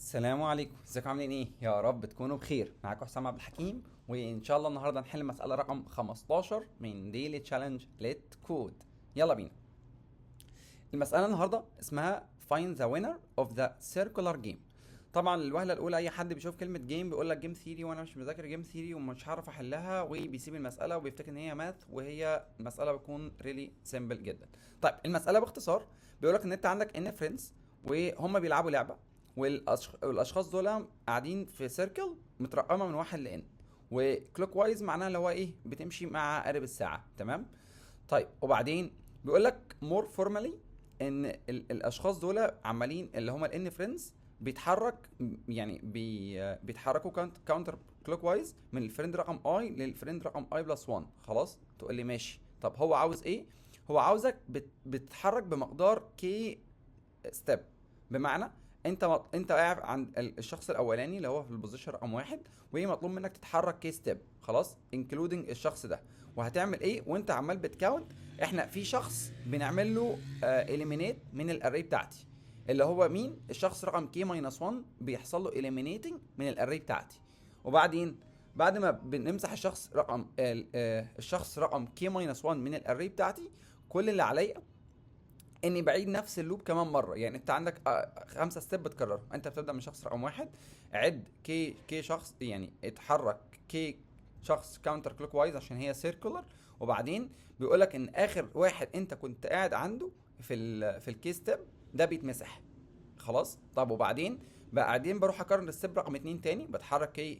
السلام عليكم، ازيكم عاملين ايه؟ يا رب تكونوا بخير. معاكم حسام عبد الحكيم، وان شاء الله النهارده هنحل مسألة رقم 15 من daily challenge LeetCode. يلا بينا. المسألة النهارده اسمها find the winner of the circular game. طبعا الوهلة الأولى أي حد بيشوف كلمة game بيقول لك game theory، وأنا مش مذاكر game theory ومش هعرف أحلها، وبيسيب المسألة وبيفتكر إن هي math، وهي المسألة بتكون really simple جدا. طيب المسألة باختصار بيقول لك إن أنت عندك n friends وهم بيلعبوا لعبة، والاشخاص دول قاعدين في circle مترقمه من واحد ل n، و clockwise معناها اللي هو ايه، بتمشي مع عقارب الساعة. تمام. طيب وبعدين بيقول لك more formally ان الاشخاص دول عمالين اللي هم ال n friends بيتحرك، يعني بيتحركوا counter clockwise من ال friend رقم i لل friend رقم i plus 1. خلاص تقول لي ماشي. طب هو عاوز ايه؟ هو عاوزك بتتحرك بمقدار k step، بمعنى انت قاعد عند الشخص الاولاني اللي هو في ال position رقم 1، ومطلوب منك تتحرك k step، خلاص including الشخص ده. وهتعمل ايه وانت عمال بت count؟ احنا في شخص بنعمل له eliminate من ال array بتاعتي، اللي هو مين؟ الشخص رقم k minus 1 بيحصل له eliminating من ال array بتاعتي. وبعدين بعد ما بنمسح الشخص رقم k minus 1 من ال array بتاعتي، كل اللي عليا اني بعيد نفس ال loop كمان مرة. يعني انت عندك 5 step بتكررهم. انت بتبدا من شخص رقم 1، عد k شخص، يعني اتحرك k شخص counter clockwise عشان هي circular. وبعدين بيقول لك ان اخر واحد انت كنت قاعد عنده في ال k step ده بيتمسح. خلاص. طب وبعدين بعدين بروح اكرر ال step رقم 2 تاني، بتحرك k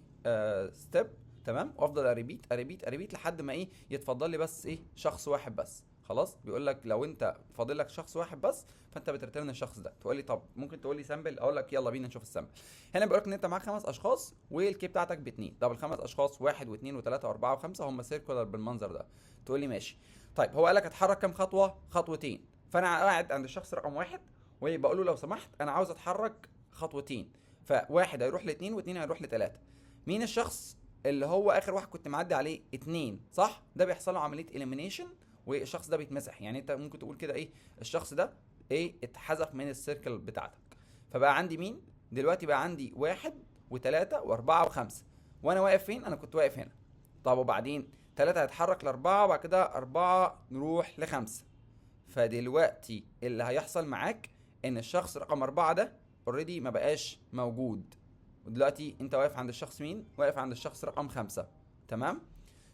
step، تمام، وافضل ا repeat ا repeat ا repeat لحد ما ايه يتفضل لي بس ايه شخص واحد بس. خلاص. بيقول لك لو انت فاضل لك شخص واحد بس فانت بت return الشخص ده. تقول لي طب ممكن تقول لي sample؟ اقول لك يلا بينا نشوف ال sample. هنا بيقول لك ان انت معاك 5 اشخاص وال k بتاعتك ب2. طب الخمس اشخاص 1 و2 و3 و4 و5 هم circular بالمنظر ده. تقول لي ماشي. طيب هو قال لك اتحرك كام خطوة؟ خطوتين. فانا قاعد عند الشخص رقم 1 وبقول له لو سمحت انا عاوز اتحرك خطوتين، فواحد هيروح ل2 واثنين هيروح ل3. مين الشخص اللي هو اخر واحد كنت معدي عليه؟ 2، صح؟ ده بيحصل له عملية elimination والشخص ده بيتمسح. يعني انت ممكن تقول كده ايه، الشخص ده ايه اتحذف من ال circle بتاعتك. فبقى عندي مين دلوقتي؟ بقى عندي 1 و3 و4 و5، وانا واقف فين؟ انا كنت واقف هنا. طب وبعدين 3 هيتحرك ل4، وبعد كده 4 نروح ل5. فدلوقتي اللي هيحصل معاك ان الشخص رقم 4 ده already ما بقاش موجود، ودلوقتي انت واقف عند الشخص مين؟ واقف عند الشخص رقم 5. تمام.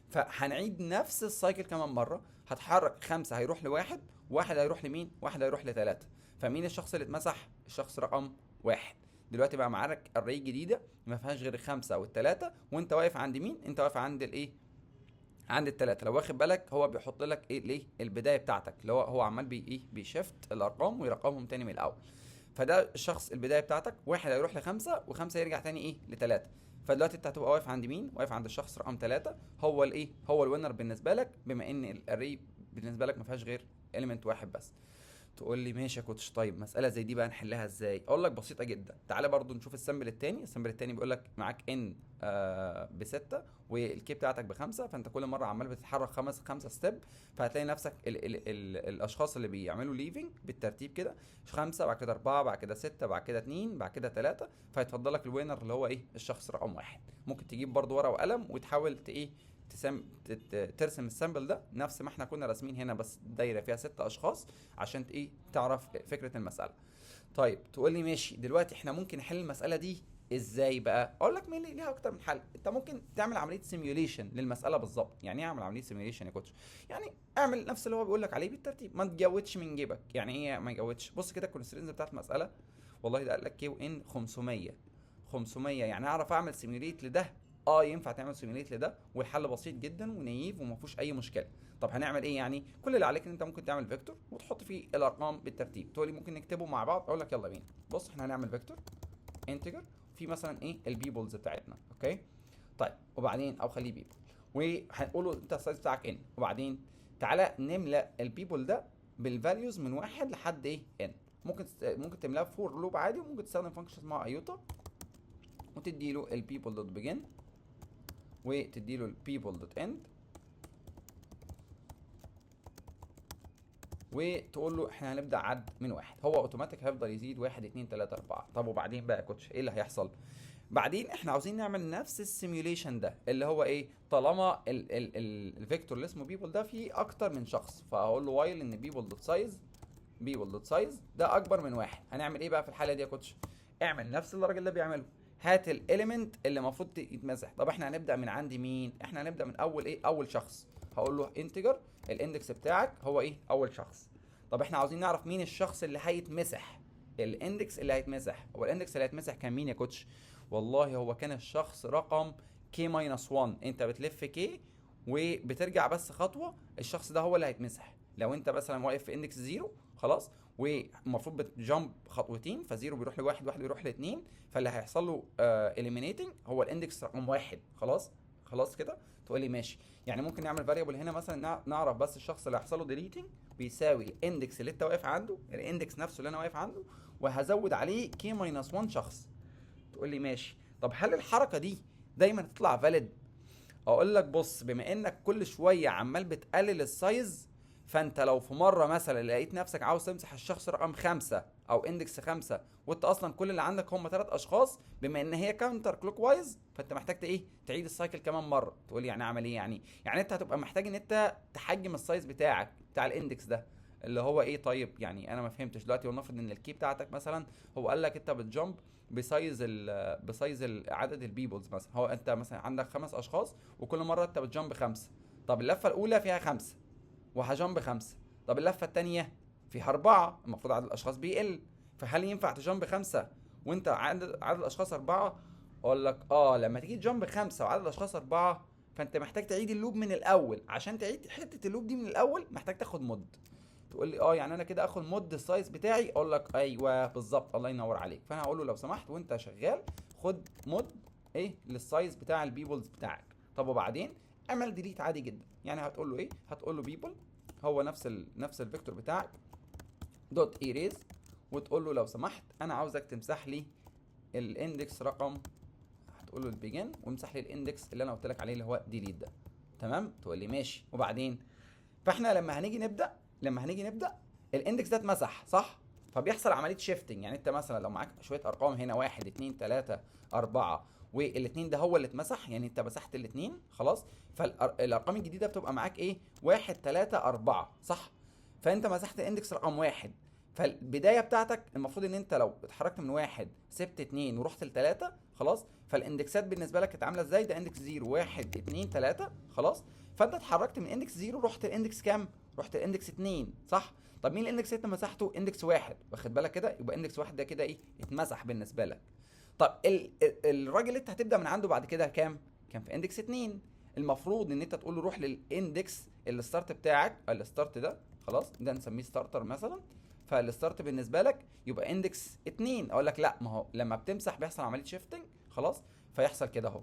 فهنعيد نفس ال cycle كمان مرة، هتحرك 5 هيروح ل1، 1 هيروح لمين؟ 1 هيروح ل3. فمين الشخص اللي اتمسح؟ الشخص رقم 1. دلوقتي بقى معاك array جديدة ما فيهاش غير 5 وال3، وانت واقف عند مين؟ انت واقف عند الايه؟ عند ال3. لو واخد بالك هو بيحط لك ايه ليه البداية بتاعتك، اللي هو عمال بي ايه بي shift الارقام ويرقمهم تاني من الاول. فده الشخص البداية بتاعتك، 1 هيروح ل5 و5 يرجع تاني ايه ل3. فدلوقتي انت هتبقى واقف عند مين؟ واقف عند الشخص رقم 3، هو الايه؟ هو ال winner بالنسبة لك، بما ان ال array بالنسبة لك ما فيهاش غير element واحد بس. تقول لي ماشي يا coach، طيب مسالة زي دي بقى نحلها ازاي؟ اقول لك بسيطة جدا. تعالى برضو نشوف ال sample الثاني. ال sample الثاني بيقول لك معاك n ب6 وال k بتاعتك ب5، فانت كل مرة عمال بتتحرك 5 step، فهتلاقي نفسك ال ال ال الاشخاص اللي بيعملوا leaving بالترتيب كده، 5 بعد كده 4 بعد كده 6 بعد كده 2 بعد كده 3، فهيتفضل لك ال winner اللي هو ايه الشخص رقم 1. ممكن تجيب برضو ورقة وقلم وتحاول ايه ترسم ال sample ده نفس ما احنا كنا راسمين هنا، بس دايرة فيها 6 اشخاص عشان ايه تعرف فكرة المسالة. طيب تقول لي ماشي، دلوقتي احنا ممكن نحل المسالة دي ازاي بقى؟ اقول لك مين ليها اكتر من حل. انت ممكن تعمل عملية simulation للمسالة بالظبط. يعني ايه اعمل عملية simulation يا coach؟ يعني اعمل نفس اللي هو بيقول لك عليه بالترتيب، ما تجودش من جيبك. يعني ايه ما تجودش؟ بص كده ال constraints بتاعت المسالة، والله ده قال لك k و n 500، يعني اعرف اعمل simulate لده؟ ينفع تعمل simulate لده، والحل بسيط جدا و naive وما فيهوش اي مشكلة. طب هنعمل ايه يعني؟ كل اللي عليك ان انت ممكن تعمل vector وتحط فيه الارقام بالترتيب. تقول لي ممكن نكتبه مع بعض؟ اقول لك يلا بينا. بص احنا هنعمل vector integer في مثلا ايه ال peoples بتاعتنا، okay؟ طيب وبعدين او خليه people، وهنقوله انت ال size بتاعك n، وبعدين تعالى نملى ال people ده بال values من 1 لحد ايه n. ممكن تملاه for loop عادي، وممكن تستخدم function اسمها iota وتدي له ال people dot begin وتدي له ال people dot end. وتقول له احنا هنبدا عد من واحد، هو اوتوماتيك هيفضل يزيد واحد اتنين تلاتة اربعه. طب وبعدين بقى يا coach ايه اللي هيحصل؟ بعدين احنا عاوزين نعمل نفس ال simulation ده، اللي هو ايه؟ طالما ال vector اللي اسمه people ده فيه اكتر من شخص، فهقول له while ان people dot size، people dot size ده اكبر من واحد. هنعمل ايه بقى في الحالة دي يا coach؟ اعمل نفس اللي الراجل ده بيعمله، هات ال element اللي المفروض يتمسح. طب احنا هنبدا من عند مين؟ احنا هنبدا من اول ايه؟ اول شخص. هقول له integer ال index بتاعك هو ايه؟ اول شخص. طب احنا عاوزين نعرف مين الشخص اللي هيتمسح، ال index اللي هيتمسح. هو ال index اللي هيتمسح كان مين يا coach؟ والله هو كان الشخص رقم k minus 1. انت بتلف k وبترجع بس خطوه، الشخص ده هو اللي هيتمسح. لو انت مثلا واقف في index 0 خلاص، والمفروض بت jump خطوتين، ف zero بيروح لواحد، واحد بيروح لاثنين، فاللي هيحصل له eliminating هو ال index رقم واحد. خلاص خلاص كده؟ تقول لي ماشي. يعني ممكن نعمل variable هنا مثلا نعرف بس الشخص اللي هيحصل له deleting بيساوي ال index اللي انت واقف عنده، ال index نفسه اللي انا واقف عنده، وهزود عليه k minus 1 شخص. تقول لي ماشي. طب هل الحركة دي دايما تطلع valid؟ اقول لك بص، بما انك كل شوية عمال بتقلل ال size، فانت لو في مرة مثلا لقيت نفسك عاوز تمسح الشخص رقم 5 او index 5، وانت اصلا كل اللي عندك هم ثلاث اشخاص، بما ان هي counter clockwise، فانت محتاج ايه؟ تعيد ال cycle كمان مره. تقول لي يعني اعمل ايه يعني؟ يعني انت هتبقى محتاج ان انت تحجم ال size بتاعك بتاع ال index ده اللي هو ايه. طيب يعني انا ما فهمتش دلوقتي. ولنفرض ان ال k بتاعتك مثلا، هو قال لك انت بت jump ب size عدد ال peoples مثلا، هو انت مثلا عندك خمس اشخاص وكل مرة انت بت jump خمسه. طب اللفة الاولى فيها خمسة وه jump خمسه، طب اللفة الثانية فيها اربعه، المفروض عدد الاشخاص بيقل، فهل ينفع ت jump خمسة وانت عدد الاشخاص اربعه؟ اقول لك اه، لما تيجي ت jump خمسة وعدد الاشخاص اربعه، فانت محتاج تعيد ال loop من الاول. عشان تعيد حتة ال loop دي من الاول محتاج تاخد mod. تقول لي اه، يعني انا كده اخد mod ال size بتاعي؟ اقول لك ايوه بالظبط، الله ينور عليك. فانا هقول له لو سمحت وانت شغال خد mod ايه؟ لل size بتاع ال peoples بتاعك. طب وبعدين اعمل delete عادي جدا. يعني هتقول له ايه؟ هتقول له people هو نفس ال vector بتاعك dot erase، وتقول له لو سمحت انا عاوزك تمسح لي ال index رقم، هتقول له ال begin وامسح لي ال index اللي انا قلت لك عليه اللي هو delete ده. تمام؟ تقول لي ماشي. وبعدين فاحنا لما هنيجي نبدا ال index ده اتمسح، صح؟ فبيحصل عملية shifting. يعني انت مثلا لو معاك شوية ارقام هنا واحد اتنين تلاتة اربعة، والاثنين ده هو اللي اتمسح، يعني انت مسحت الاثنين خلاص، فالارقام الجديدة بتبقى معاك ايه؟ واحد تلاتة اربعة، صح؟ فانت مسحت ال index رقم واحد، فالبدايه بتاعتك المفروض ان انت لو اتحركت من واحد سبت اتنين ورحت لتلاته، خلاص، فال indexات بالنسبة لك كانت عامله ازاي؟ ده index 0 1 2 3، خلاص، فانت اتحركت من index 0 رحت ال index كام؟ رحت ال index 2، صح؟ طب مين ال index اللي انت مسحته؟ index واحد، واخد بالك كده؟ يبقى index واحد ده كده ايه؟ اتمسح بالنسبة لك. طب الراجل اللي انت هتبدا من عنده بعد كده كام؟ كان في index 2. المفروض ان انت تقول له روح لل index ال start بتاعك، ال start ده خلاص، ده نسميه starter مثلا، فال start بالنسبة لك يبقى index 2. اقول لك لا، ما هو لما بتمسح بيحصل عملية shifting، خلاص، فيحصل كده اهو.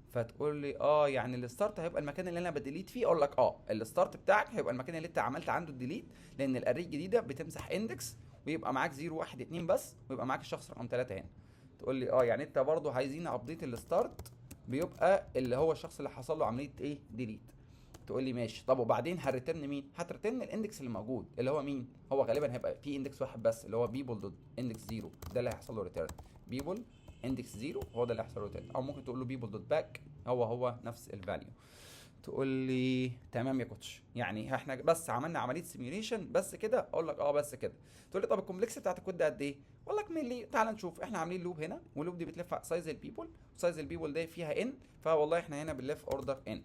فتقول لي اه، يعني ال start هيبقى المكان اللي انا ب delete فيه؟ اقول لك اه، ال start بتاعك هيبقى المكان اللي انت عملت عنده ال delete، لان ال array الجديدة بتمسح index ويبقى معاك 0 1 2 بس، ويبقى معاك الشخص رقم 3 هنا. تقول لي اه، يعني انت برضو عايزين update ال start بيبقى اللي هو الشخص اللي حصل له عملية ايه؟ delete. تقول لي ماشي. طب وبعدين ه return مين؟ هت return ال index اللي موجود، اللي هو مين؟ هو غالبا هيبقى في index واحد بس اللي هو people dot index 0، ده اللي هيحصل له return. people index 0 هو ده اللي هيحصل له return، او ممكن تقول له people dot back، هو هو نفس ال value. تقول لي تمام يا coach، يعني احنا بس عملنا عملية simulation بس كده؟ اقول لك اه بس كده. تقول لي طب ال complexity بتاعت الكود ده قد ايه؟ اقول لك مين، تعال نشوف. احنا عاملين loop هنا، وال loop دي بتلف size ال people، size ال people ده فيها n، فوالله احنا هنا بنلف order n.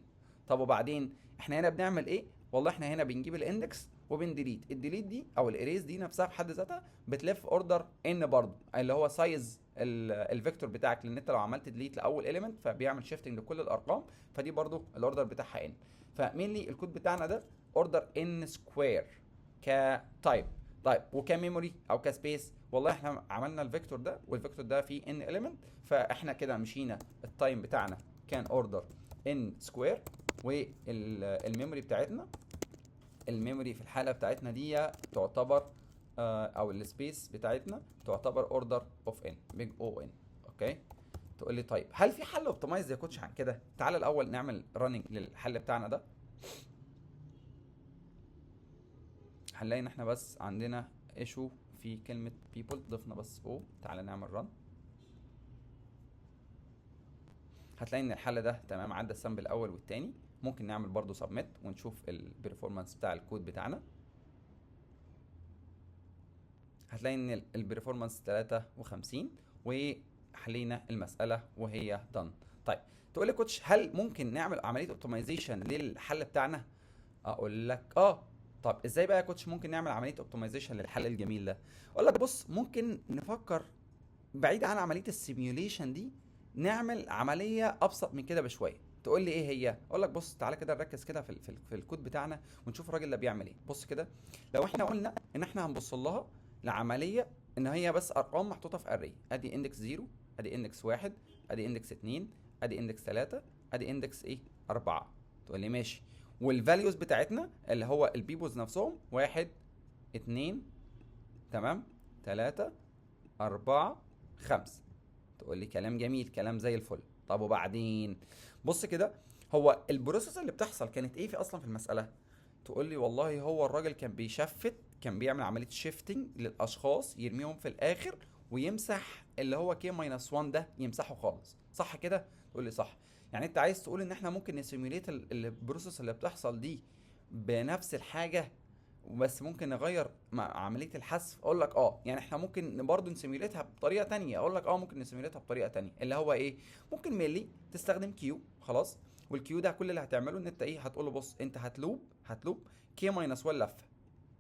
طب وبعدين احنا هنا بنعمل ايه؟ والله احنا هنا بنجيب ال index وبن delete. ال delete دي او ال erase دي نفسها في حد ذاتها بتلف order n برضه، اللي هو size ال vector بتاعك، لان انت لو عملت delete لاول element فبيعمل shifting لكل الارقام، فدي برضه ال order بتاعها n. ف mainly ال code بتاعنا ده order n square ك time. طيب وك memory او ك space؟ والله احنا عملنا ال vector ده، وال vector ده فيه n element، فاحنا كده مشينا ال time بتاعنا كان order n square، وال memory بتاعتنا، ال memory في الحالة بتاعتنا دي تعتبر او ال space بتاعتنا تعتبر order of n، big O n، okay؟ تقول لي طيب هل في حل optimize يا coach عن كده؟ تعال الاول نعمل running للحل بتاعنا ده. هنلاقي ان احنا بس عندنا issue في كلمة people، ضفنا بس او. تعالى نعمل run، هتلاقي ان الحل ده تمام، عدى ال sample الاول والتاني. ممكن نعمل برضو submit ونشوف ال performance بتاع الكود بتاعنا. هتلاقي ان ال performance 53 وحلينا المسألة وهي done. طيب تقول لي coach هل ممكن نعمل عملية optimization للحل بتاعنا؟ اقول لك اه. طب ازاي بقى يا coach ممكن نعمل عملية optimization للحل الجميل ده؟ اقول لك بص، ممكن نفكر بعيد عن عملية ال simulation دي، نعمل عملية ابسط من كده بشوية. تقول لي ايه هي؟ اقول لك بص، تعالى كده نركز كده في الكود بتاعنا ونشوف الراجل ده بيعمل ايه. بص كده، لو احنا قلنا ان احنا هنبص لها لعملية ان هي بس ارقام محطوطة في array، ادي index 0، ادي index 1، ادي index 2، ادي index 3، ادي index ايه 4. تقول لي ماشي، وال values بتاعتنا اللي هو ال peoples نفسهم 1 2 تمام 3 4 5. تقول لي كلام جميل، كلام زي الفل. طب وبعدين بص كده، هو ال process اللي بتحصل كانت ايه في اصلا في المسألة؟ تقول لي والله هو الراجل كان بي shift، كان بيعمل عملية shifting للاشخاص، يرميهم في الاخر ويمسح اللي هو k minus 1 ده، يمسحه خالص، صح كده؟ تقول لي صح. يعني انت عايز تقول ان احنا ممكن ن simulate ال process اللي بتحصل دي بنفس الحاجة بس ممكن نغير مع عملية الحذف؟ اقول لك اه، يعني احنا ممكن برضه ن simulate ها بطريقة تانية. اقول لك اه، ممكن ن simulate ها بطريقة تانية، اللي هو ايه؟ ممكن mainly تستخدم queue، خلاص. وال queue ده كل اللي هتعمله ان انت ايه، هتقول له بص انت هت loop k minus 1 لفة،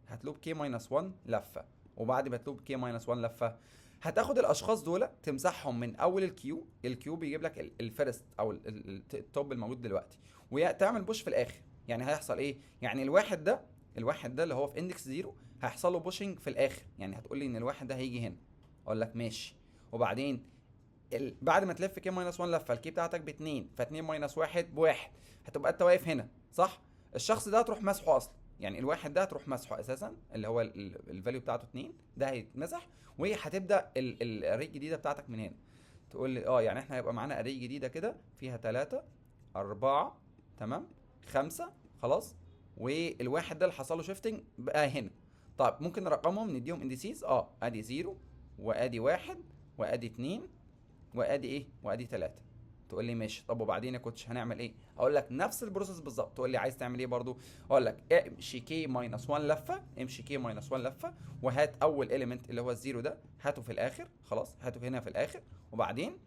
هت loop k minus 1 لفة، وبعد ما ت loop k minus 1 لفة هتاخد الاشخاص دول تمسحهم من اول ال queue. ال queue بيجيب لك ال first او ال top الموجود دلوقتي، وتعمل push في الاخر. يعني هيحصل ايه؟ يعني الواحد ده اللي هو في index 0 هيحصل له pushing في الاخر. يعني هتقول لي ان الواحد ده هيجي هنا، اقول لك ماشي. وبعدين بعد ما تلف k minus 1 لفه، ال k بتاعتك ب 2، ف 2 minus 1 بواحد، هتبقى انت واقف هنا صح؟ الشخص ده هتروح مسحه اصلا، يعني الواحد ده هتروح مسحه اساسا اللي هو ال value بتاعته 2، ده هيتمسح، وهتبدا ال array الجديدة بتاعتك من هنا. تقول لي اه، يعني احنا هيبقى معانا array جديدة كده فيها 3 4 تمام 5 خلاص، والواحد ده اللي حصل له shifting بقى هنا. طيب ممكن نرقمهم نديهم indices، ادي 0 وادي 1 وادي 2 وادي ايه وادي 3. تقول لي ماشي. طب وبعدين يا coach هنعمل ايه؟ اقول لك نفس ال process بالظبط. تقول لي عايز تعمل ايه برضو؟ اقول لك امشي k minus 1 لفه، امشي k minus 1 لفه، وهات اول element اللي هو ال zero ده، هاته في الاخر، خلاص هاته هنا في الاخر، وبعدين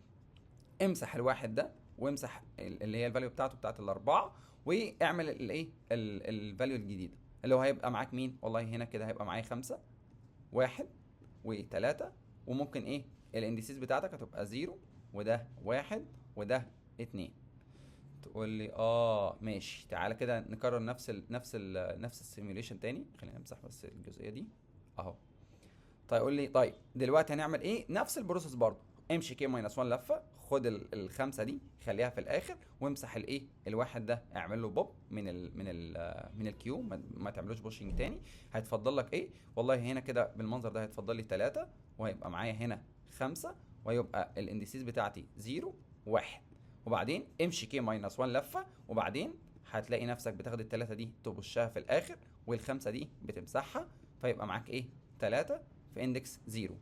امسح الواحد ده وامسح اللي هي ال value بتاعته بتاعت الاربعة، واعمل الايه ال value الجديدة اللي هو هيبقى معاك مين؟ والله هنا كده هيبقى معايا 5 1 و3، وممكن ايه ال indices بتاعتك هتبقى 0 وده 1 وده 2. تقول لي اه ماشي. تعالى كده نكرر نفس ال simulation تاني. خلينا نمسح بس الجزئية دي اهو. طيب قول لي طيب دلوقتي هنعمل ايه؟ نفس ال process برضو، امشي k minus 1 لفه، خد الخمسة دي خليها في الاخر، وامسح الايه الواحد ده، اعمل له بوب من ال queue، ما تعملوش pushing تاني. هيتفضل لك ايه؟ والله هنا كده بالمنظر ده هيتفضل لي 3، وهيبقى معايا هنا 5، وهيبقى ال indices بتاعتي 0 1. وبعدين امشي k minus 1 لفه، وبعدين هتلاقي نفسك بتاخد التلاتة دي ت push ها في الاخر، والخمسة دي بتمسحها، فيبقى معاك ايه 3 في index 0.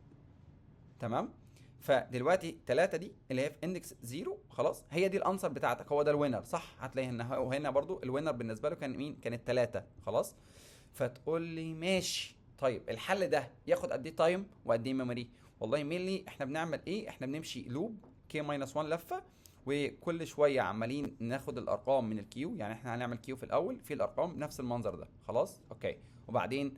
تمام؟ فدلوقتي 3 دي اللي هي في index 0 خلاص هي دي ال answer بتاعتك، هو ده ال winner صح؟ هتلاقي ان هو هنا برضو ال winner بالنسبة له كان مين؟ كان التلاتة خلاص. فتقول لي ماشي، طيب الحل ده ياخد قد ايه time وقد ايه memory؟ والله mainly احنا بنعمل ايه؟ احنا بنمشي loop k minus 1 لفه، وكل شوية عمالين ناخد الارقام من ال queue. يعني احنا هنعمل queue في الاول في الارقام نفس المنظر ده خلاص okay، وبعدين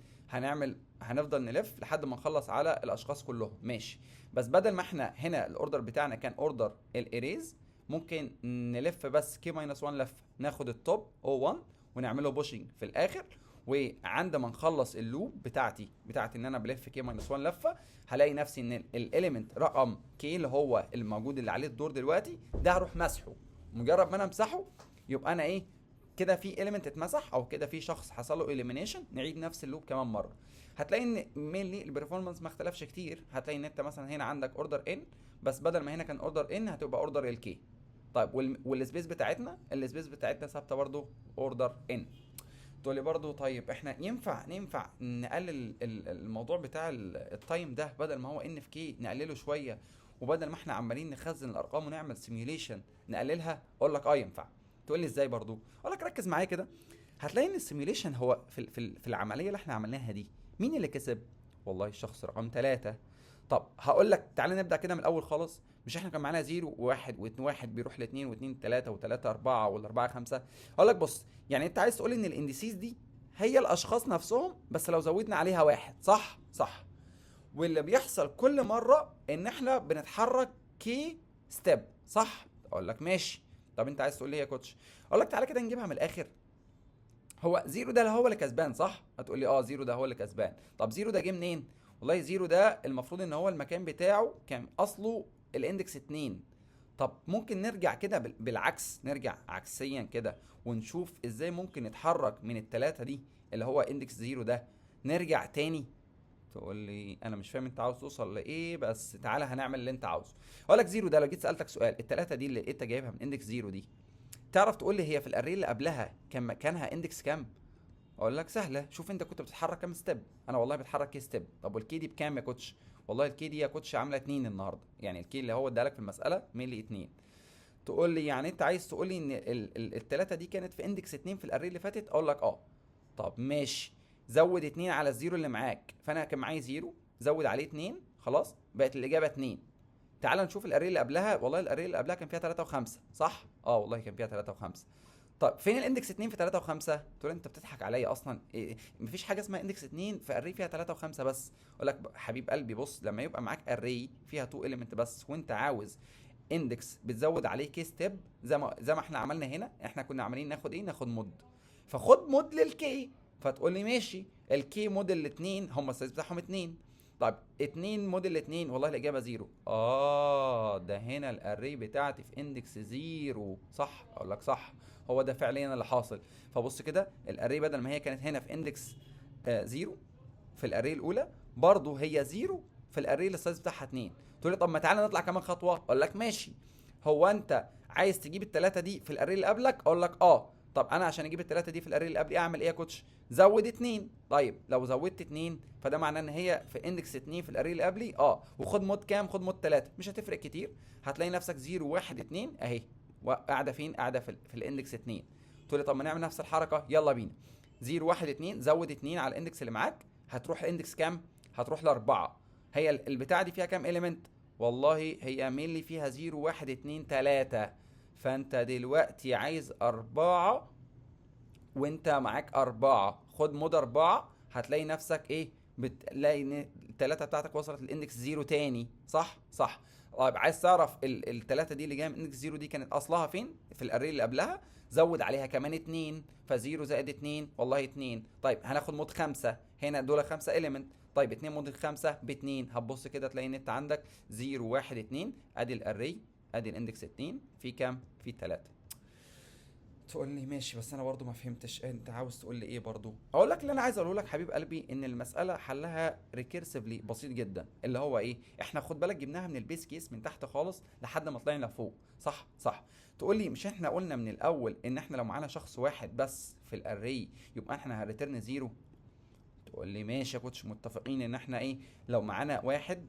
هنفضل نلف لحد ما نخلص على الاشخاص كلهم ماشي. بس بدل ما احنا هنا ال order بتاعنا كان order ال arrays، ممكن نلف بس k minus 1 لفه، ناخد ال top او 1 ونعمله pushing في الاخر، وعند ما نخلص ال loop بتاعتي ان انا بلف k minus 1 لفه، هلاقي نفسي ان ال element رقم k اللي هو الموجود اللي عليه الدور دلوقتي ده هروح مسحه. مجرد ما انا امسحه يبقى انا ايه كده في element اتمسح، او كده في شخص حصل له elimination. نعيد نفس ال loop كمان مرة. هتلاقي ان mainly ال performance ما اختلفش كتير. هتلاقي ان انت مثلا هنا عندك order n، بس بدل ما هنا كان order n هتبقى order ال k. طيب وال space بتاعتنا، ال space بتاعتنا ثابتة برضو order n. تقول لي برضو طيب احنا ينفع نقلل الموضوع بتاع ال time ده، بدل ما هو n في k نقلله شويه، وبدل ما احنا عمالين نخزن الارقام ونعمل simulation نقللها. اقول لك اه ينفع. تقول لي ازاي برضو؟ اقول لك ركز معايا كده، هتلاقي ان ال simulation هو في العملية اللي احنا عملناها دي مين اللي كسب؟ والله الشخص رقم 3. طب هقول لك تعالى نبدا كده من الاول خالص. مش احنا كان معانا 0 و1 و2، 1 بيروح ل 2 و2 3 و3 4 وال4 5. اقول لك بص، يعني انت عايز تقول ان ال indices دي هي الاشخاص نفسهم بس لو زودنا عليها 1، صح؟ صح. واللي بيحصل كل مرة ان احنا بنتحرك k step، صح؟ اقول لك ماشي. طب انت عايز تقول لي ايه يا coach؟ اقول لك تعالى كده نجيبها من الاخر. هو zero ده هو اللي كسبان، صح؟ هتقول لي اه zero ده هو اللي كسبان. طب zero ده جه منين؟ والله zero ده المفروض ان هو المكان بتاعه كان اصله ال index 2. طب ممكن نرجع كده بالعكس، نرجع عكسيا كده ونشوف ازاي ممكن نتحرك من التلاتة دي اللي هو index zero ده نرجع تاني. تقول لي انا مش فاهم انت عاوز توصل لايه، بس تعالى هنعمل اللي انت عاوزه. اقول لك zero ده لو جيت سالتك سؤال، التلاتة دي اللي انت جايبها من index zero دي، تعرف تقول لي هي في ال array اللي قبلها كان مكانها index كام؟ اقول لك سهلة، شوف انت كنت بتتحرك كام step. انا والله بتحرك k step. طب وال k دي بكام يا coach؟ والله ال k دي يا coach عامله 2 النهارده، يعني ال k اللي هو ادالك في المسالة ميلي 2. تقول لي يعني انت عايز تقول لي ان التلاتة دي كانت في index 2 في ال array اللي فاتت؟ اقول لك اه. طب ماشي، زود 2 على ال zero اللي معاك، فانا كان معايا zero زود عليه 2، خلاص بقت الاجابة 2. تعال نشوف ال array اللي قبلها. والله ال array اللي قبلها كان فيها 3 و5، صح؟ اه والله كان فيها 3 و5. طب فين ال index 2 في 3 و5؟ تقول انت بتضحك عليا اصلا، إيه مفيش حاجة اسمها index 2 في array فيها 3 و5 بس. اقول لك حبيب قلبي بص، لما يبقى معاك array فيها 2 element بس وانت عاوز index بتزود عليه k step زي ما احنا عملنا هنا، احنا كنا عمالين ناخد ايه؟ ناخد mod. فخد mod لل k. فتقول لي ماشي، ال k mod الاثنين هم ال size بتاعهم 2. طيب 2 mod الاثنين، والله الاجابة zero. ده هنا ال array بتاعتي في index zero، صح؟ اقول لك صح، هو ده فعليا اللي حاصل. فبص كده، ال array بدل ما هي كانت هنا في index zero في ال array الاولى، برضه هي zero في ال array اللي ال size بتاعها 2. تقول لي طب ما تعالى نطلع كمان خطوة. اقول لك ماشي، هو انت عايز تجيب الثلاثة دي في ال array اللي قبلك؟ اقول لك اه. طب انا عشان اجيب الثلاثة دي في ال array اللي قبلي اعمل ايه يا coach؟ زود 2. طيب لو زودت 2 فده معناه ان هي في index 2 في ال array اللي قبلي، وخد mod كام؟ خد mod 3، مش هتفرق كتير، هتلاقي نفسك 0 1 2 اهي قاعدة فين؟ قاعدة في ال index 2. تقول لي طب ما نعمل نفس الحركة، يلا بينا. 0 1 2 زود 2 على ال index اللي معاك، هتروح index كام؟ هتروح لأربعة. هي البتاعه دي فيها كام element؟ والله هي مين فيها 0 1 2 3، فانت دلوقتي عايز 4 وانت معاك 4، خد mod 4، هتلاقي نفسك ايه؟ بتلاقي ان التلاتة بتاعتك وصلت لل index 0 تاني، صح؟ صح. طيب عايز تعرف التلاتة دي اللي جاية من index 0 دي كانت اصلها فين؟ في ال array اللي قبلها، زود عليها كمان 2، ف0 زائد 2 والله 2. طيب هناخد mod 5، هنا دول 5 element، طيب 2 mod 5 ب 2. هتبص كده تلاقي ان انت عندك 0 1 2، ادي ال array، ادي ال index 2، في كام؟ في 3. تقول لي ماشي بس انا برضو ما فهمتش انت عاوز تقول لي ايه برضو. اقول لك اللي انا عايز اقوله لك حبيب قلبي، ان المسالة حلها recursively بسيط جدا، اللي هو ايه؟ احنا خد بالك جبناها من ال base case من تحت خالص لحد ما طلعنا لفوق، صح؟ صح. تقول لي مش احنا قلنا من الاول ان احنا لو معانا شخص واحد بس في ال array يبقى احنا هن return zero؟ تقول لي ماشي يا coach، متفقين ان احنا ايه، لو معانا واحد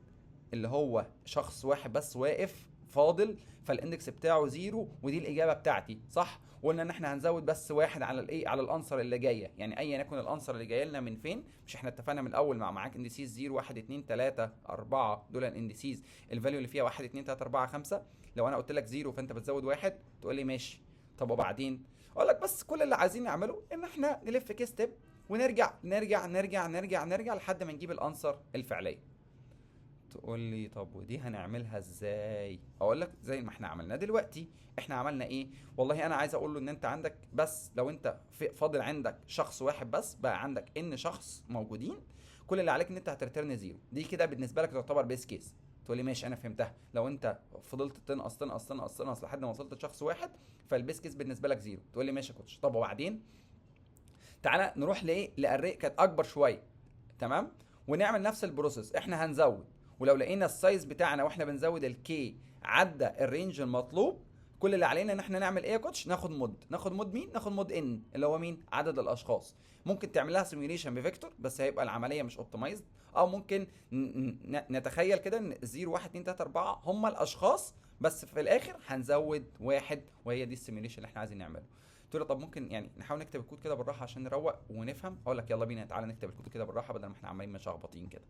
اللي هو شخص واحد بس واقف فاضل فال index بتاعه zero ودي الاجابة بتاعتي، صح؟ وقلنا ان احنا هنزود بس واحد على الايه، على ال answer اللي جاية، يعني ايا يكن ال answer اللي جاية لنا من فين. مش احنا اتفقنا من الاول مع معاك indices 0 1 2 3 4، دول ال indices، ال value اللي فيها 1 2 3 4 5. لو انا قلت لك 0 فانت بتزود واحد، تقول لي ماشي. طب وبعدين؟ اقول لك بس كل اللي عايزين نعمله ان احنا نلف k step ونرجع نرجع نرجع نرجع نرجع لحد ما نجيب ال answer الفعلية. تقول لي طب ودي هنعملها ازاي؟ اقول لك زي ما احنا عملنا دلوقتي. احنا عملنا ايه؟ والله انا عايز اقول له ان انت عندك بس لو انت فاضل عندك شخص واحد بس، بقى عندك n شخص موجودين، كل اللي عليك ان انت هت return zero. دي كده بالنسبة لك تعتبر base case. تقول لي ماشي انا فهمتها، لو انت فضلت تنقص تنقص تنقص تنقص لحد ما وصلت لشخص واحد فال base case بالنسبة لك zero. تقول لي ماشي يا coach. طب وبعدين تعالى نروح لايه؟ ل array كانت اكبر شوية، تمام، ونعمل نفس ال process. احنا هنزود، ولو لقينا ال size بتاعنا واحنا بنزود ال k عدى ال range المطلوب، كل اللي عليك ان انت هت return zero. كل اللي علينا ان احنا نعمل ايه يا coach؟ ناخد mod. ناخد mod مين؟ ناخد mod n اللي هو مين؟ عدد الاشخاص. ممكن تعمل لها simulation ب vector بس هيبقى العملية مش optimized، او ممكن نتخيل كده ان 0 1 2 3 4 هم الاشخاص، بس في الاخر هنزود واحد، وهي دي ال simulation اللي احنا عايزين نعمله. تقول لي طب ممكن يعني نحاول نكتب الكود كده بالراحة عشان نروق ونفهم؟ اقول لك يلا بينا، تعالى نكتب الكود كده بالراحة بدل ما احنا عمالين مشخبطين كده.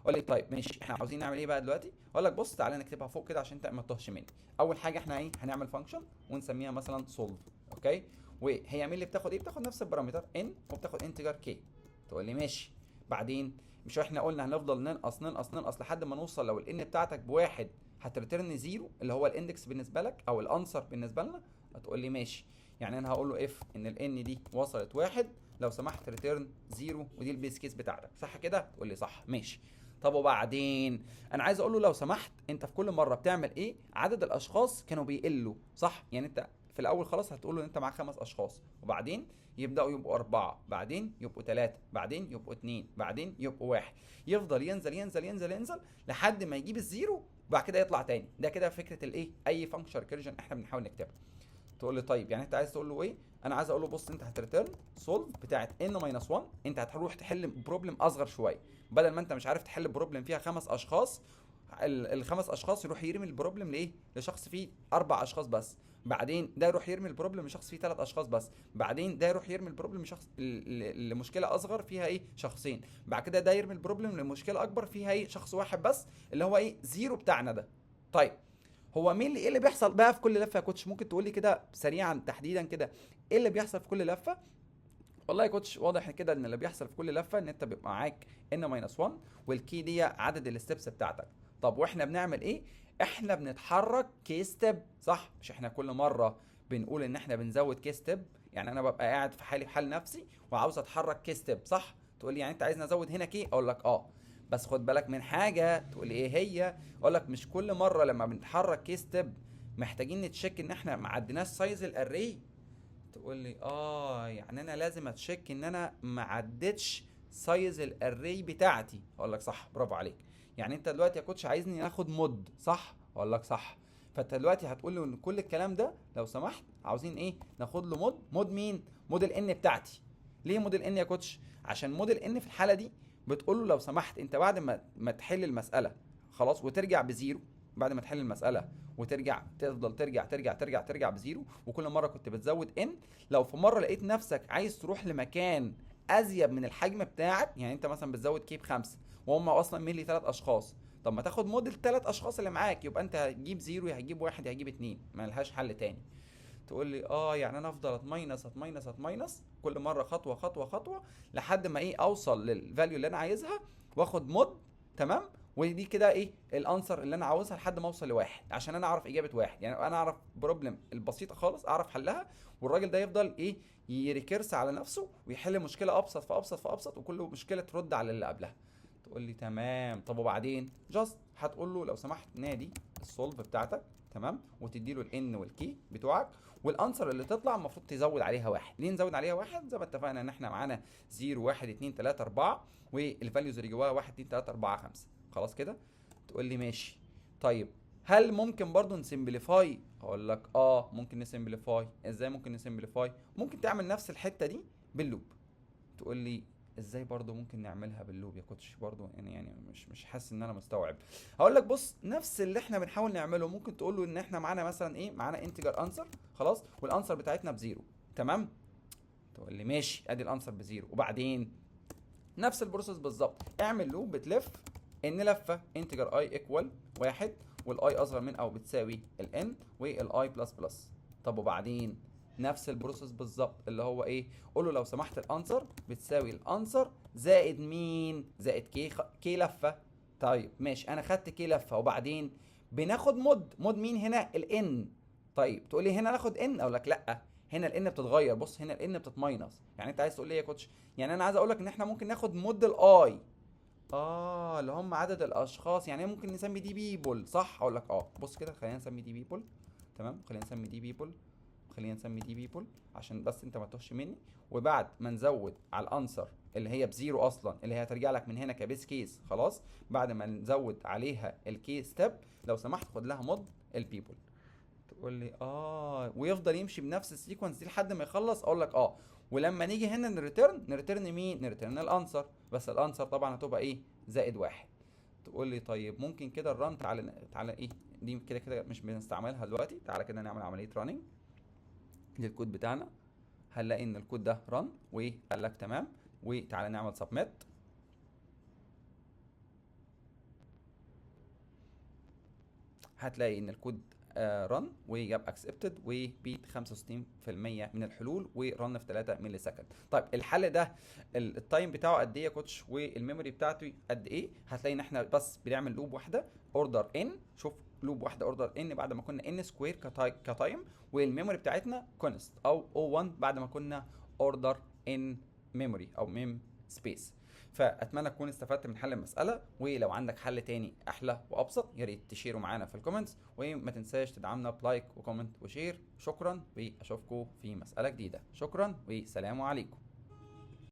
قول لي طيب ماشي، احنا عاوزين نعمل ايه بقى دلوقتي؟ اقول لك بص تعالى نكتبها فوق كده عشان انت ما تتوهش مني. اول حاجة احنا ايه؟ هنعمل function ونسميها مثلا solve، okay؟ وهي مين اللي بتاخد ايه؟ بتاخد نفس ال parameter n وبتاخد integer k. تقول لي ماشي. بعدين مش احنا قلنا هنفضل ننقص ننقص ننقص لحد ما نوصل لو ال n بتاعتك بواحد هت return zero اللي هو ال index بالنسبة لك او ال answer بالنسبة لنا؟ هتقول لي ماشي. يعني انا هقول له if ان ال n دي وصلت واحد لو سمحت return zero، ودي ال base case بتاعتك، صح كده؟ تقول لي صح، ماشي. طب وبعدين انا عايز اقول له لو سمحت انت في كل مرة بتعمل ايه؟ عدد الاشخاص كانوا بيقلوا، صح؟ يعني انت في الاول خلاص هتقول له ان انت معاك 5 اشخاص، وبعدين يبداوا يبقوا 4، بعدين يبقوا 3، بعدين يبقوا 2، بعدين يبقوا 1، يفضل ينزل ينزل ينزل ينزل لحد ما يجيب ال zero، وبعد كده يطلع تاني. ده كده فكرة الايه؟ اي function recursion احنا بنحاول نكتبها. تقول لي طيب يعني انت عايز تقول له ايه؟ انا عايز اقول له بص انت هت return solve بتاعت n minus 1، انت هتروح تحل problem اصغر شوية، بدل ما انت مش عارف تحل problem فيها 5 اشخاص، الخمس اشخاص يروح يرمي ال problem لايه؟ لشخص فيه 4 اشخاص بس، بعدين ده يروح يرمي ال problem لشخص فيه 3 اشخاص بس، بعدين ده يروح يرمي ال problem لشخص لمشكلة اصغر فيها ايه؟ شخصين، بعد كده ده يرمي ال problem لمشكلة اكبر فيها ايه؟ شخص واحد بس اللي هو ايه؟ zero بتاعنا ده. طيب هو مين اللي ايه اللي بيحصل بقى في كل لفه يا coach؟ ممكن تقول لي كده سريعا تحديدا كده ايه اللي بيحصل في كل لفه؟ والله يا coach واضح كده ان اللي بيحصل في كل لفه ان انت بيبقى معاك n minus 1 وال k دي عدد ال steps بتاعتك. طب واحنا بنعمل ايه؟ احنا بنتحرك k step، صح؟ مش احنا كل مرة بنقول ان احنا بنزود k step؟ يعني انا ببقى قاعد في حالي بحال نفسي وعاوز اتحرك k step، صح؟ تقول لي يعني انت عايزني ازود هنا k؟ اقول لك اه، بس خد بالك من حاجة. تقول لي ايه هي؟ اقول لك مش كل مرة لما بنتحرك k step محتاجين ن check ان احنا ما عديناش size ال array؟ تقول لي اه، يعني انا لازم ا check ان انا ما عدتش size ال array بتاعتي. اقول لك صح، برافو عليك. يعني انت دلوقتي يا coach عايزني ناخد mod، صح؟ اقول لك صح. فانت دلوقتي هتقول له ان كل الكلام ده لو سمحت عاوزين ايه؟ ناخد له mod. mod مين؟ mod ال n بتاعتي. ليه mod ال n يا coach؟ عشان mod ال n في الحالة دي بتقول له لو سمحت انت بعد ما تحل المسالة خلاص وترجع ب zero، بعد ما تحل المسالة وترجع تفضل ترجع ترجع ترجع ترجع ب zero، وكل مرة كنت بتزود n، لو في مرة لقيت نفسك عايز تروح لمكان ازيد من الحجم بتاعك، يعني انت مثلا بتزود k ب5 وهم اصلا ميلي 3 اشخاص، طب ما تاخد mod ال3 اشخاص اللي معاك، يبقى انت هتجيب zero يا هتجيب 1 يا هتجيب 2، ما لهاش حل تاني. تقول لي اه يعني انا افضل ات minus ات minus ات minus كل مرة خطوة خطوة خطوة لحد ما ايه اوصل لل value اللي انا عايزها واخد mod، تمام؟ ودي كده ايه ال answer اللي انا عاوزها لحد ما اوصل لواحد، عشان انا اعرف اجابه واحد. يعني انا اعرف problem البسيطة خالص اعرف حلها، والراجل ده يفضل ايه ي recurse على نفسه ويحل مشكلة ابسط فابسط فابسط، وكل مشكلة ترد على اللي قبلها. تقول لي تمام. طب وبعدين just هتقول له لو سمحت نادي ال solve بتاعتك، تمام، وتدي له ال n وال k بتوعك، وال answer اللي تطلع المفروض تزود عليها واحد. ليه نزود عليها واحد؟ زي ما اتفقنا ان احنا معانا 0 1 2 3 4 وال values اللي جواها 1 2 3 4 5. خلاص كده؟ تقول لي ماشي. طيب هل ممكن برضو ن simplify؟ اقول لك اه ممكن ن simplify. ازاي ممكن ن simplify؟ ممكن تعمل نفس الحتة دي بال loop. تقول لي ازاي برضو ممكن نعملها بال loop يا coach؟ برضو يعني مش حاسس ان انا مستوعب. هقول لك بص، نفس اللي احنا بنحاول نعمله، ممكن تقول له ان احنا معانا مثلا ايه، معانا integer answer، خلاص، وال answer بتاعتنا ب zero، تمام؟ تقول لي ماشي، ادي ال answer ب zero. وبعدين نفس ال process بالظبط، اعمل loop بتلف n لفه integer i equal 1 وال i اصغر من او بتساوي ال n وال i plus plus. طب وبعدين نفس ال process بالظبط اللي هو ايه، قول له لو سمحت ال answer بتساوي ال answer زائد مين؟ زائد k k لفه. طيب ماشي، انا خدت k لفه، وبعدين بناخد mod. mod مين هنا؟ ال n. طيب تقول لي هنا ناخد n؟ اقول لك لا، هنا ال n بتتغير، بص هنا ال n بتت minus. يعني انت عايز تقول لي ايه يا coach؟ يعني انا عايز اقول لك ان احنا ممكن ناخد mod ال i، اللي هم عدد الاشخاص، يعني ممكن نسمي دي people، صح؟ اقول لك اه، بص كده خلينا نسمي دي people، تمام، خلينا نسمي دي people، خلينا نسمي دي people عشان بس انت ما تتوهش مني. وبعد ما نزود على ال answer اللي هي ب zero اصلا، اللي هي هترجع لك من هنا ك base case، خلاص، بعد ما نزود عليها ال k step لو سمحت خد لها mod ال people. تقول لي اه، ويفضل يمشي بنفس ال sequence دي لحد ما يخلص. اقول لك اه، ولما نيجي هنا ن return، ن return مين؟ ن return ال answer، بس ال answer طبعا هتبقى ايه؟ زائد واحد. تقول لي طيب ممكن كده ال run، تعالى تعالى ايه دي كده كده مش بنستعملها دلوقتي، تعالى كده نعمل عملية running لل code بتاعنا. هنلاقي ان الكود ده run وقال لك تمام، وتعالى نعمل submit. هتلاقي ان الكود run وجاب accepted و beat 65% من الحلول و run في 3 millisecond. طيب الحل ده ال time بتاعه قد ايه يا coach وال memory بتاعته قد ايه؟ هتلاقي ان احنا بس بنعمل loop واحدة order n، شوف loop واحدة order n بعد ما كنا n square ك time، وال memory بتاعتنا const او O 1 بعد ما كنا order n memory او mem space. فاتمنى تكون استفدت من حل المسالة، ولو عندك حل تاني احلى وابسط يا ريت تشيره معانا في ال comments، وما تنساش تدعمنا ب like و comment و share. شكرا، واشوفكم في مسالة جديدة. شكرا وسلام عليكم.